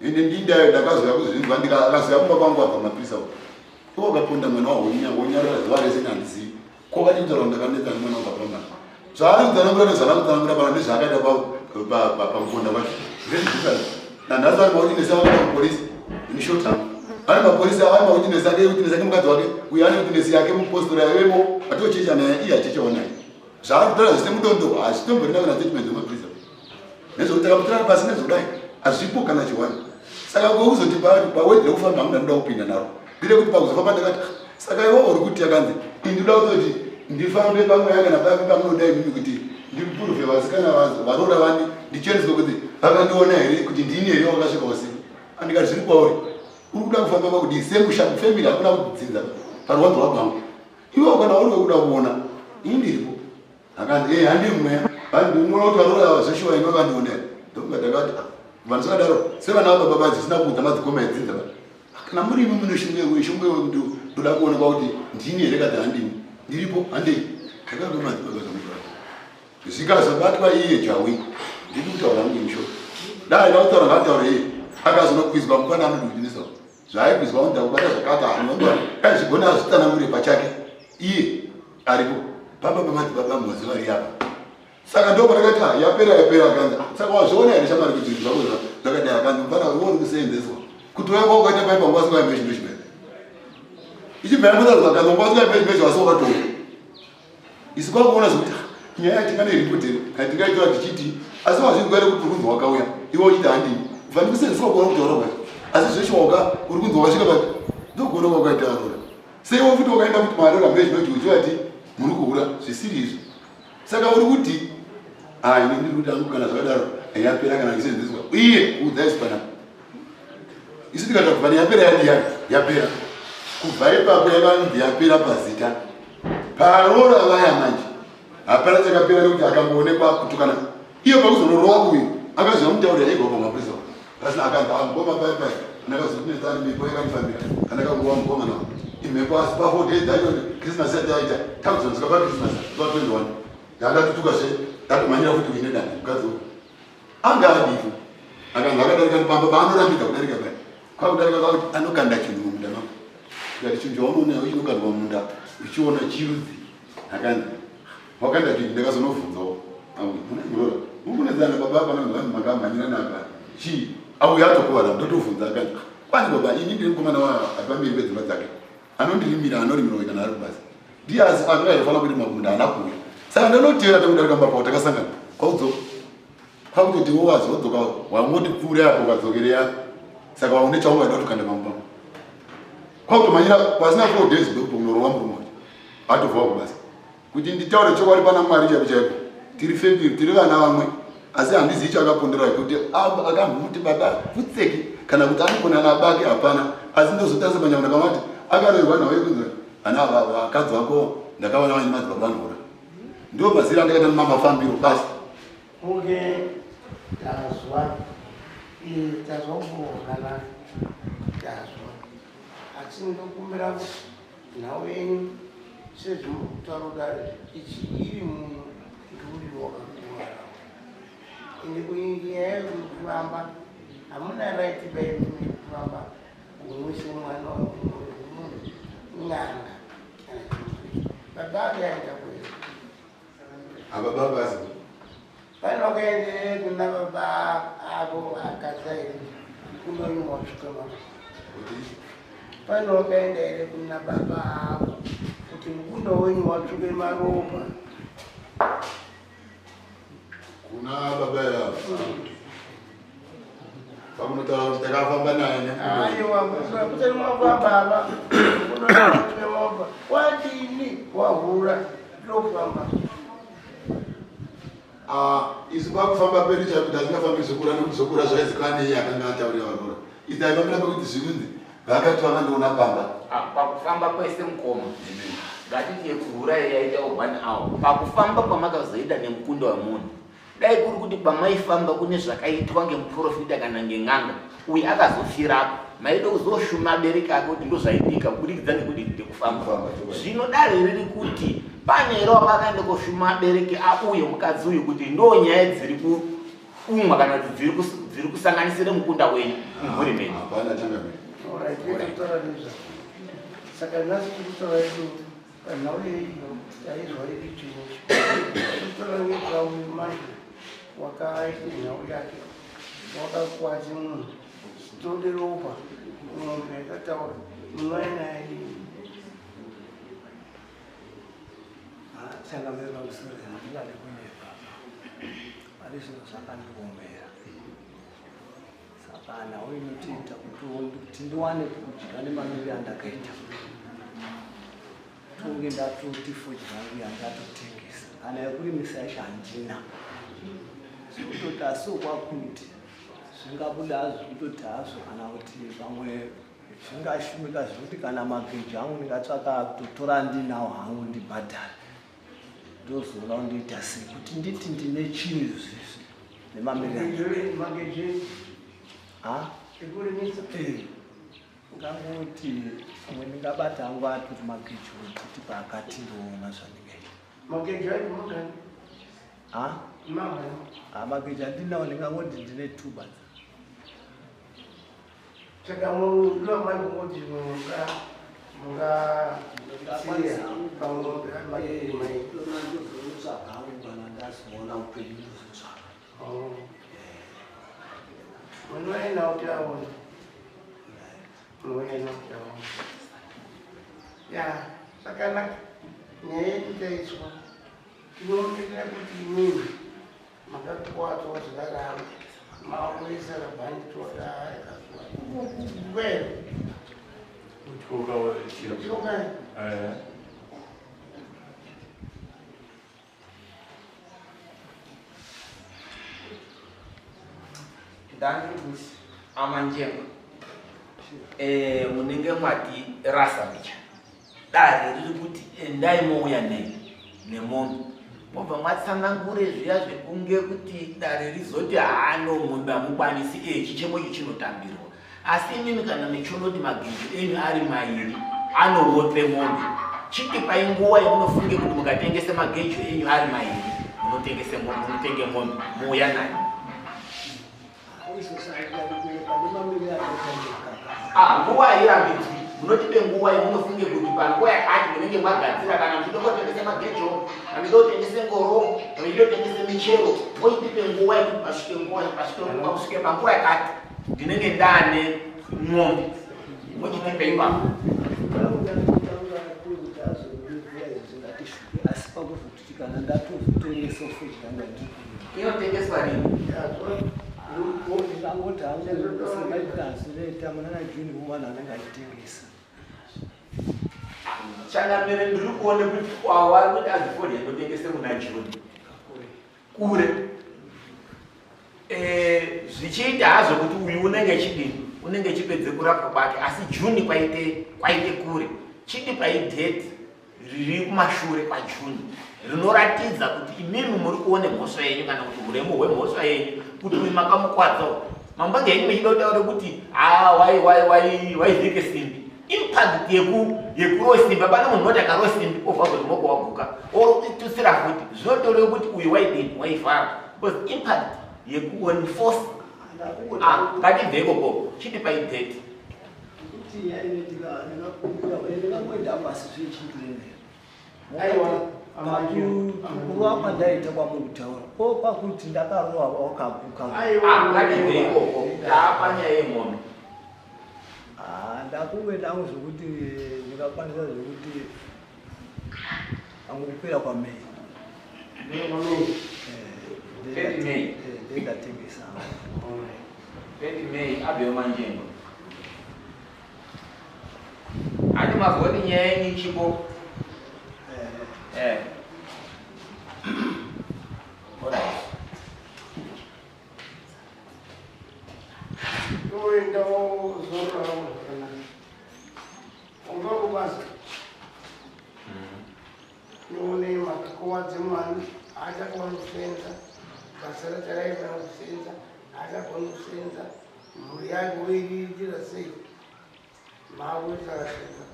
Ende ndindayo ndakazouya kuzvinzwa ndikakazouya kumba kwangu abva mapurisa uko. Iwe ukaponda mwana wahonya wonyarara zuva rese handizivi. Ko vati kutaura ndakanetsa nemwana wangu apamana. Zvaari kutsanangura nezvaari kutsanangura pana nezvaakaita pamuponda kwacho. Very different. Nanhasi vari mawitness akaenda kupolisi. In short term. Ane mapolisi ane mawitness ake witness ake mukadzi wake uyo ane witness yake mupostori aivemo atochecha naye iye achechawo naye. Zvaari kutaura zvese mudondo hazvitomborina kana statement dzemapurisa. Nezvekuti takaputirana pasi nezvekudai hazvipo kana chiwani. Saka kuzoti pawedhi rekufamba hangu ndanoda kupinda naro. Ndire kuti pakuzofamba ndakati ah, saka iwe uri kuti yakanzi ndinoda kutoti ndifambe pamweya kana papi pamunoda imimi kuti ndipuruve vasikana varoora vani ndicheneswe kuti vakandiona here kuti ndini here wakasvika usiku. Andikati zviri kwauri uri kuda kufamba pakudii semusha kufamily hakuna kudzinza paruwanzo rwabvangu. Iwe kana uri wekuda kuona ini ndiripo. Akanzi eh handi mweya. Handi unoona kuti varoora zveshuwa ino vandiona. Ndokunga ndakati ah vanhu zvakadaro sevana vababa vanzi zvisina kuudza madzikoma edzinza va. Kana muri imi mune shungu yewe shungu yewe kuti ndoda kuonekwa kuti ndini here kati handini. Ndiripo handei. Ndakanga madzibaba zvamutora. Zvikazobatwa iye jawi. Ndiri kutaura hangu ini sho. Dai ndakutaura ngataure iye. Akazonokwizwa mufana anoti kuti ndiswa. Zvaaikuzwa kuti ndakubata zvakati anoona dai zvigona azvitsanangure pachake iye aripo pamba pamadzibaba mhozi vari apa saka ndo patakati ah, yapera yapera akanzi ah, saka wazviona here shamari kuti zvinhu zvako zvakadai akanzi mfana iwe uri kuseenzeswa kuti uya kwako ukaita pai panguva singai meshi meshi meshi ichibva yambotaurwa akanzi panguva singai meshi meshi wasi wakatouya Isu kwakuona zvekuti ah, nyaya yatingane iripo here kana tingaitora tichiti asi wazvinzwa here kuti uri kunzi wakauya iwe uchiti handini bva ndikusenzeswa kuona kutaura kwacho asi zveshe waka uri kunzi wakasvika papi ndokuona kwakaita arora seiwo futi wakaenda kuti maarora mune zvinoti uchivati muri kuhura zvisiri izvo saka uri kuti ah, ini ndiri kuti angu kana zvakadaro yapera kana ndisenzeswa iye kuudza isu panapa isu tikati kubva yapera yadi yapera kubva ipapo yakanzi yapera pazita Paroora vaya manje hapana chakapera nekuti akangoonekwa kutukana iyo pakuzonorowa uyu akaziva mutaurira ega wabva mapurisa pasina akanzi amukoma pai pai ndakazotinetsa ari mhepo yakandifambira andakakuwa mukoma nawo imhepo asi pa four days dzacho christmas yati yaita takuzonzika pa christmas zuva 21 ndandatutuka zve ndatomhanyira futi uine dande mukadzi uyu anga adifu akanzi akadarika nepamba paanorambidza kudarika pai kwakudarika kwakuti anokanda chinhu mumunda mako tikati chinhu chaunoona chinokandwa mumunda uchiona chirudzi akanzi wakanda chinhu ndakazonobvunzawo munoona mukunetsana baba apa nanhu makamhanyirana apa chii auya atokuvara ndotobvunza akanzi kwani baba ini ndiri mukomana apamberi pedzimba dzake anondirimira anorimirwa kana ari kubasa ndiye asi angaaifanira kurima kumunda haana kuuya saka ndanoteera takudarika mumba pao takasangana kwaudzoka kwakutoti wo wazodzoka wangoti pfuure apo ukadzokereya saka waune chaungaida kutokanda pamba kwakutomanyira pasina four days ndokupo unorova murume wacho atobva kubasa kuti nditaure chokwadi pana mwari chaipo chaipo tiri family tiri vana vamwe asi handizivi chakapondera kuti akambomuti baba futseki kana kuti anogona nabake hapana asi ndozotarisa panyama ndakamati akaroerwa nhau yekunzi ana vakadzi vako ndakaona vaine madzibaba vanohura ndo mazira andakaita nemamafambiro basi Okay, tazwa tazwa kuongana tazwa asi ndokumbira kuti Nhau yenyu sezvimuri kutaura kudaro ichi iri muno ndiuri wakakuvara ende kunyaya yekufamba hamuna right baimimi kufamba kumwise mwana wemunhu n'anga baba ake aenda kuenda Aba baba asi. Pane wakaenderere kuna baba avo akadza here kunonyimwa kusvika mama. Pane wakaenda here kuna baba avo kuti mukunda wenyu watsvuke maropa. Kuna baba avo. Pamunotaura kuti takafamba naye aiwa kusati mafamba baba unoaopa wadini wahura ndofamba ah, isu pakufamba pedu chaiko tasingafambi zvokura nekuti zvokura zvaizikanwa neiye akanga ataurira varora isu taifambira pekuti zvinonzi vakati vakandiona pamba ah, pakufamba kwese mukoma ngatiti yekuhura yaita one hour pakufamba kwamakazoita nemukunda wemunhu Dai kuri kuti kwamaifamba kune zvakaitwa ngemuprofita kana ngen'anga uyu akazofirako maida kuzoshuma abereki ake kuti ndozvaitika kubudikidza ngekuti ndekufamba. Zvino dare riri kuti pane here wavakaenda koshuma abereki auye mukadzi uyu kuti ndo nyaya dziri kuumwa kana kuti dziri kusanganisira mukunda wenyu mumhuri menyu. Hapana changamire. Saka nhasi tiri kutaura yedu panhau yeiyo taizwa iri chinhu tiri nezvauyu manje wakaita nhau yake wakakwadze munhu tode ropa mombe yakataura munoina yadini. Changamire pamusoro, handingade kunyepa, pane zvinhu zvakandiomera, saka nhau inotiita kuti ndiwane kudya nemamiriro andakaita tonge ndatoti fodya yangu yandatotengesa, kana yekurimisa yacho handina, zvekutoti asiwo kwakuti zvingabuda hazvo kutoti hazvo, kana kuti pamwe zvingashumika zvekuti kana magejo angu ndingatsvaka kutotora ndinawo hangu ndibhadhare, ndozoona kundiita sei kuti nditi ndine chinhu izvizvi nemamiriro. Magejo ekurimisa? Ngangoti pamwe ndingabata hangu atori magejo kuti pakati ndoona zvandingaita. Magejo acho mangani? Mangani? Magejo andinawo ndingangoti ndine 2 badza. Saka munoda manje kuti mungatsiya pamombe magejo mai? Ndozotsvaga hangu kana ndazoona upenyu ndozotsvaga. Munoenda kuti aone. Munoenda kuti aone. Ya, zvakanaka. Nyaya yedu taiswa. Tinoonekera kuti imimi makakuwadzwa zvakadaro. Makuisa rabhandi toda yakakuwa. Kwero. Kutyoka. Ndandiri kuti amanjengo munenge mwati rasa micha dare riri kuti endai mouya nemombe, mobva mwatsanangure zviya zvekunge kuti dare rizoti haano mombe hamukwanisi, chichemo ichi chinotambirwa. Asi imimi kana michonoti magejo enyu ari mairi anowope mombe, chitipai nguva yemunofunge kuti mukatengese magejo enyu ari mairi munotengese mombe, munotenge mombe muuya nayo. Nguva hairambidzwi, munotipe nguva yemunofunge kuti panguva yakati munenge mwagadzira, kana muchida kutengesa magejo, kana muchida kutengesa ngoro, kana muchida kutengesa michero, moitipe nguva yekuti pasvike nguva, pasvike panguva yakati ndinenge ndaane mombe, mochitipe ipapo. Asi pakuzoti kana ndatozotengesa fodya yangu inotengeswa rini? Ndingangoti hangu semaitazvireita munana Juni muvanhu anenge achitengesa. Changamire, ndiri kuone kuti wari kuti azifodya inotengese muna Juni kure. Zvichiita hazvo kuti uyu unenge chidini, unenge chipedze kurapwa kwake, asi Juni kwaite kure. Chidipai date riri kumashure kwaJuni rinoratidza kuti imimi muri kuone mhosva yenyu kana kuti uremu hwemhosva yenyu, kuti uyu makamukwadza. Mambange yenyu mechida kutaura kuti waivhike simbi, impact yekurowa simbi, hapana munhu unoti akarowa simbi obva kuti moko waguka otutsira futi, zvinotoreva kuti uyu waidini, waivhara, because impact yekuenforce. Ngatibve ikoko, chitipai date. Kuti ndingangoenda pasi zvechindiremera. Aiwa. Kurova kwandaita kwamukutaura ko kwakuti ndakarova wakaguka. Ngatibve ikoko, taapanyaya yemombe. Ndakunge ndangu zvekuti ndingakwanisa zvekuti angokupera kwaMei. 30 May. Ndendatengesa. 30 May abve manjengo. Handi mazwa kuti nyaya yenyu ichipo. Alright. Toenda wozorora zvakanaka. Unga kubasa. Noone makakuwadze mwana haachakoni kusenza, basa racho raifana kusenza haachakoni kusenza, mhuri yake voiriritira sei? Maakuisaraseka.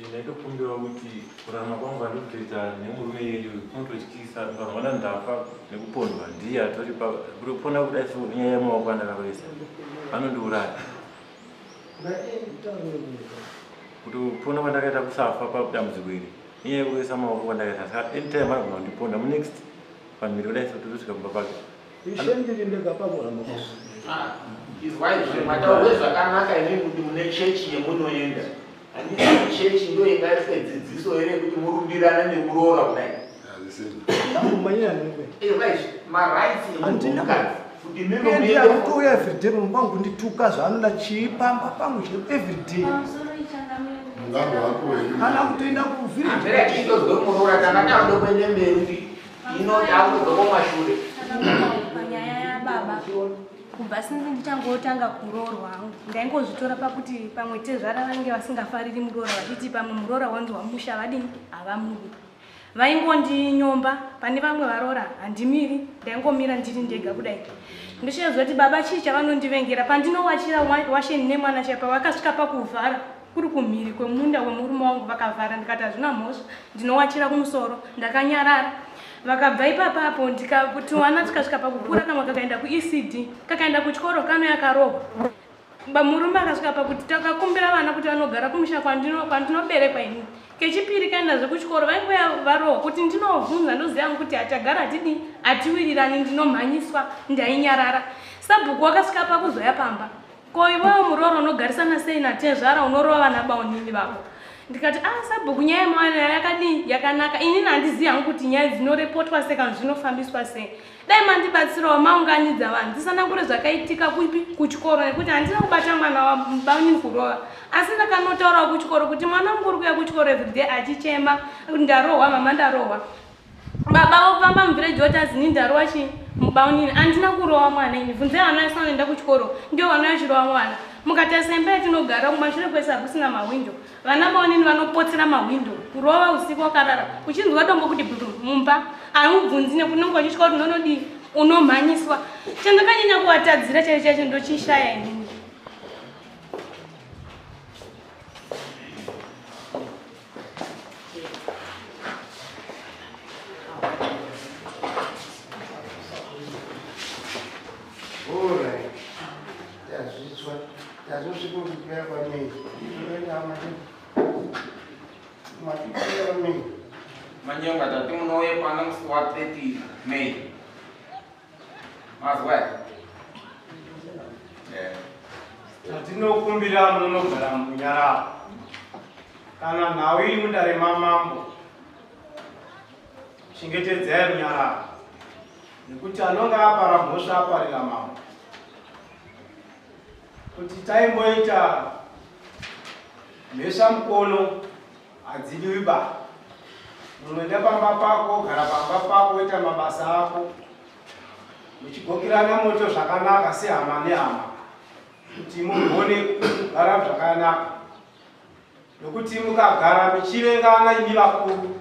Ndaitokumbira kuti kurarama kwangu andikutoita nemurume yedu kunototyisa ukamwana ndafa nekupondwa ndiye atori kupona kudai so nyaya yemaoko andakauresa anondiuraya. Kuti kupona kwandakaita kusafa padambudziko iri inyaya yekuisa maoko kwandakaita saka anytime anogona kundiponda munext pamhiri kudai so totosvika kumba pake. Ishe ndiri ndega pakuramba kwangu. Izwai zvemataurwe zvakanaka imi kuti mune chechi yemunoenda. Handiti chechi ndo ingaiswe dzidziso here kuti murumbirane nemuroora kudai. Ndambomanyira newe. Izwai marights emunhukadzi kuti mimi Ndiye muende akutouya everyday pamba pangu kundituka zvaanoda chii pamba pangu chii everyday. Pamusoro ichangamire. Mungango wako wenyu. Kana kutoenda kuvillage. Hamera chitozwe muroora tanga takuda kuende mberi kuti ino takudzoka kumashure. Panyaya yababa kubva sinzi ndichangotanga kuroorwa hangu ndaingozvitora pakuti pamwe tezvara vanenge vasingafariri muroora vachiti pamwe muroora wanzi wamusha vadini havamudi. Vaingondinyomba pane vamwe varoora handimiri ndaingomira ndiri ndega kudai. Ndichizwa kuti baba chii chavanondivengera pandinowachira washeni nemwana chaipa vakasvika pakuvhara kuri kumhiri kwemunda wemurume wangu vakavhara ndikati hazvina mhosva ndinowachira kumusoro ndakanyarara. Vakabva ipapapo ndikatiwana tikasvika pakukura kamwe kakaenda kuECD kakaenda kuchikoro kano yakarohwa. Murume akasvika pakuti takakumbira vana kuti vanogara kumusha kwandinoberekwa ini. Kechipiri kaendazve kuchikoro vaingoya varohwa kuti ndinovhunza ndoziva kuti hatagara hatidi hatiwirirani ndinomhanyiswa ndainyarara. Sabhuku wakasvika pakuzoya pamba. Ko iwewe muroora unogarisana sei natezvara unorova vana baunini vako? Ndikati sabhuku nyaya yemwana yakadii yakanaka inini handizivi hangu kuti nyaya dzinorepotwa sei kana zvinofambiswa sei. Dai mandibatsirawo maunganidza vanhu ndisanangure zvakaitika kupi kuchikoro nekuti handina kubata mwana wabaunini kurova. Asi ndakanotaurawo kuchikoro kuti mwana wangu uri kuuya kuchikoro everyday achichema ndarohwa mama ndarohwa. Baba vofamba muvillage voti azini ndarohwa chii mubaunini handina kurowa mwana ini bvunzai vana vese vanoenda kuchikoro ndio vanouya vachirova mwana. Mukatarisa imba yatinogara kumashure kwese hakusina mahwindo. Vana baunini vanopotsera mahwindo kurova usiku wakarara uchinzwa dombo kuti bhuru mumba haubvunzi nekuti unenge uchitya kuti unonodii unomhanyiswa. Chandakanyanya kuvatadzira chaicho chaicho ndochishaya inini. Alright. Tazvitswa. Tazosvika kupera kwamei. Matipera kwamei. Manyonga tati munouye pano musi wa 30 May. Mazwa here? Tatinokumbira munogara munyararo. Kana nhau iri mudare mamambo, chengetedzai runyararo. Nekuti anonga apara mhosva aparira mambo. Kuti taimboita mhesva mukono hadzidiwi ba. Unoenda pamba pako, gara pamba pako, woita mabasa ako. Muchigokirana moto zvakanaka sehama nehama. Kuti mugone kugara zvakanaka. Nokuti mukagara muchivengana imi vakuru,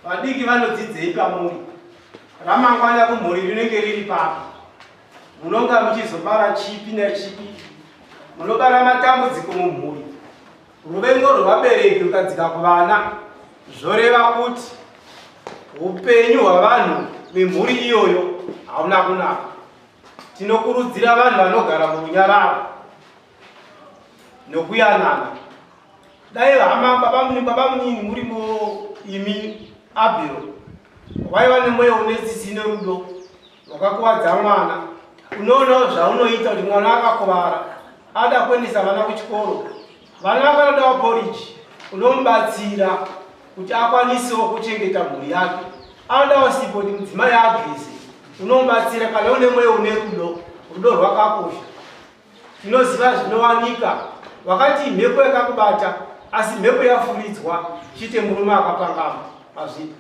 vadiki vanodzidzei pamuri. Ramangwana kumhuri rinenge riri papi. Munonga muchizobara chipi nechipi. Munobara matambudziko mumhuri. Ruvengo rwevabereki rukadzika kuvana zvoreva kuti upenyu hwavanhu vemhuri iyoyo hauna kunaka. Tinokurudzira vanhu vanogara murunyararo nokuyanana. Dai hama baba munini murimo imi Abhero waiva nemwoyo une tsitsi nerudo wakakuwadza mwana. Unoonawo zvaunoita kuti mwana akakuvara ada kuendesa vana kuchikoro. Vana vakanodawo poriji unomubatsira kuti akwanisewo kuchengeta mhuri yake. Anodawo sipo kuti mudzimai ageze unomubatsira kana une mwoyo une rudo. Rudo rwakakosha. Tinoziva zvinowanika. Wakati mhepo yakakubata asi mhepo yafuridzwa chite murume akapangama pazvipo.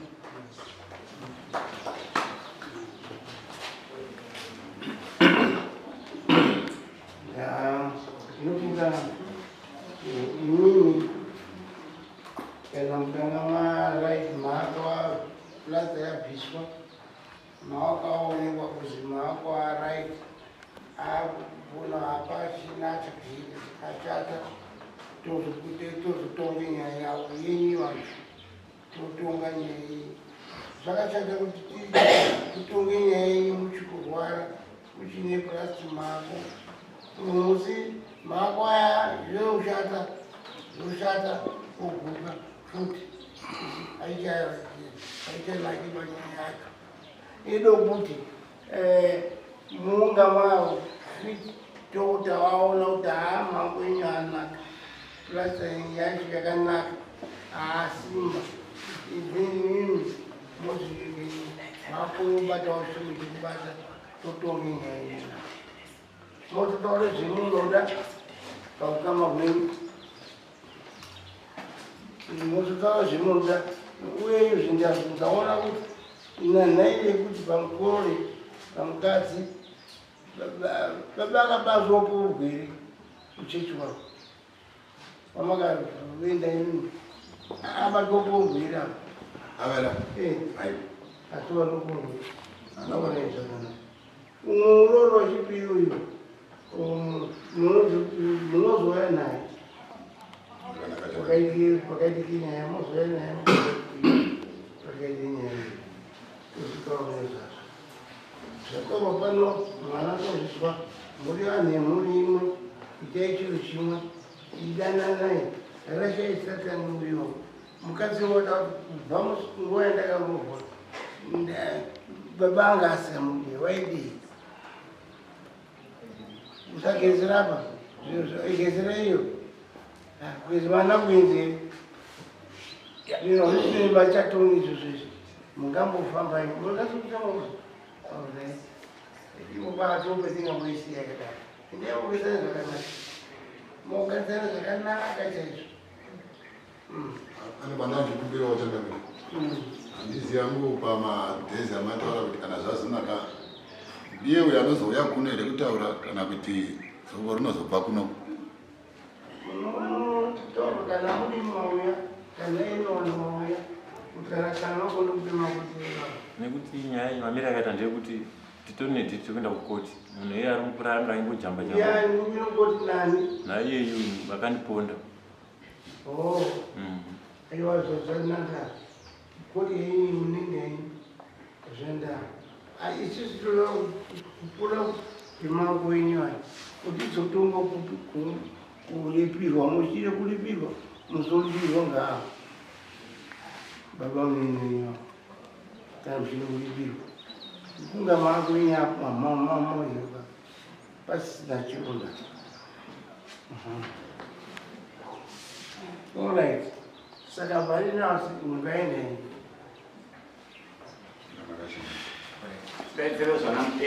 Ndinofunga inini kana mukanga marit maakwa plaza yabviswa maoko aonekwa kuzi maoko arit akupona hapachina chakashata. Tozotonga nyaya yavo yenyu vanhu, totonga nyaya yenyu. Zvakashata kuti titonge nyaya yenyu muchikurwara, uchine purasti mako musi mako aya zvoshata zvoshata oguka futi, aichanaki panyaya yacho. Ido kuti munga mavo fit tokuti vaona kuti haa, mango enyu anaka, plasta yacho yakanaka, haasimba. Izvini mozvimakubatawo chimwe chekubata, totonge nyaya yenyu, mototaura zvemunoda paukama hwenyu, mototaura zvemunoda. Uye izvi ndaona kuti nanhai yekuti pamukorore pamukadzi baba akabazwapo urwere muchechi wavo wamakaenda imimi, abatwapo urwere apa. Avera. Asi vanokurwe zvakanaka. Umwe uroro wechipiri uyu munozouya naye pakaitike nyaya, mozouya naye pakaite nyaya, tozvitaura nezvazvo. Zvataurwa pano, mwana tozvizwa. Muri vanhu vemhuri imwe, itai chiro chimwe, idananai, rashai Satani uyo. Mukadzi woda kubva nguva yandakarohwa, baba anga asingamudi, waidii? Usagezera apa, gezera iyo, kuzi vana kuenzeri zviro zvisine vachatongi izvo zvezvi. Mungambofamba ivo paatopetingamboisiya yakadaro. Indaimukuisana zvakanaka, mugarisana zvakanaka chaizvo. Ane bana ndikumbirawo, changamire. Handizivi hangu pamadhezi amataura kuti kana zvazonaka, ndiye uyo anozouya kuno here kutaura, kana kuti dzoko rinozobva kuno? Munotaura kana muri mauya, kana inowana mauya, kuti kana kana vakona kupima kuti Nekuti nyaya iyi mamiri akaita ndeyekuti titori nedhiti rekuenda kukoti. Munhu iye ari mukura anga aingojamba jamba. Ya, inokoti nani? Naiyeyu vakandiponda. Oh. Aiwa, zvakanaka. Koti yenyu munenge yenyu zvenda. Isusu toda kupura kwemako enyu aya kuti izotonga kuripirwa, muchire kuripirwa, muzoripirwa ngaa baba munenyu kana muchide kuripirwa. Kunga mako enyu apa mamoyo pasisina chironda. Alright, saka varinasi mungaenda henyu. Tidaidzire zvana mutenda.